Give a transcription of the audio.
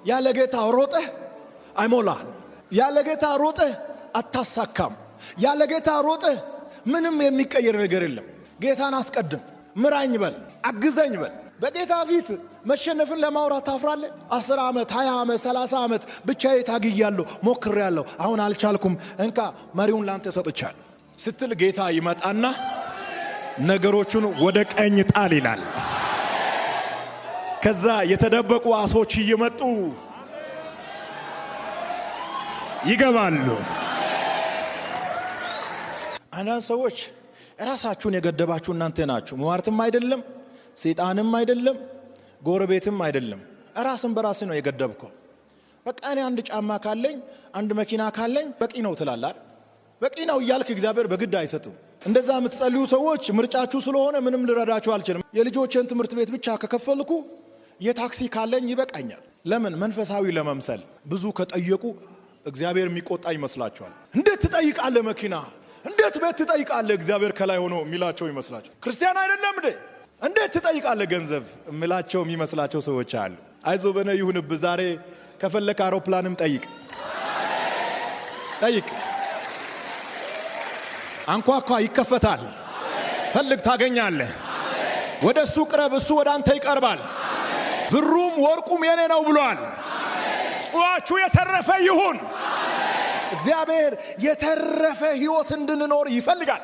ያለ ጌታ ሮጠህ አይሞላህም። ያለ ጌታ ሮጠህ አታሳካም። ያለ ጌታ ሮጠህ ምንም የሚቀየር ነገር የለም። ጌታን አስቀድም። ምራኝ በል፣ አግዘኝ በል። በጌታ ፊት መሸነፍን ለማውራት ታፍራለህ። 10 ዓመት፣ 20 ዓመት፣ 30 ዓመት ብቻዬ ታግያለሁ፣ ሞክሬያለሁ፣ አሁን አልቻልኩም፣ እንካ መሪውን ላንተ ሰጥቻለሁ ስትል ጌታ ይመጣና ነገሮቹን ወደ ቀኝ ጣል ይላል። ከዛ የተደበቁ አሶች እየመጡ ይገባሉ። አንዳንድ ሰዎች ራሳችሁን የገደባችሁ እናንተ ናችሁ። ሟርትም አይደለም፣ ሰይጣንም አይደለም፣ ጎረቤትም አይደለም። ራስን በራስ ነው የገደብከው። በቃ እኔ አንድ ጫማ ካለኝ፣ አንድ መኪና ካለኝ በቂ ነው ትላለህ። በቂ ነው እያልክ እግዚአብሔር በግድ አይሰጥም። እንደዛ የምትጸልዩ ሰዎች ምርጫችሁ ስለሆነ ምንም ልረዳችሁ አልችልም። የልጆቼን ትምህርት ቤት ብቻ ከከፈልኩ የታክሲ ካለኝ ይበቃኛል። ለምን? መንፈሳዊ ለመምሰል። ብዙ ከጠየቁ እግዚአብሔር የሚቆጣ ይመስላችኋል። እንዴት ትጠይቃለህ መኪና፣ እንዴት ቤት ትጠይቃለህ? እግዚአብሔር ከላይ ሆኖ የሚላቸው ይመስላቸው። ክርስቲያን አይደለም እንዴ? እንዴት ትጠይቃለህ ገንዘብ የሚላቸው የሚመስላቸው ሰዎች አሉ። አይዞ በነ ይሁንብህ። ዛሬ ከፈለክ አውሮፕላንም ጠይቅ ጠይቅ። አንኳኳ፣ ይከፈታል። ፈልግ፣ ታገኛለህ። ወደ እሱ ቅረብ፣ እሱ ወደ አንተ ይቀርባል። ብሩም ወርቁም የኔ ነው ብሏል። ጽዋችሁ የተረፈ ይሁን። እግዚአብሔር የተረፈ ሕይወት እንድንኖር ይፈልጋል።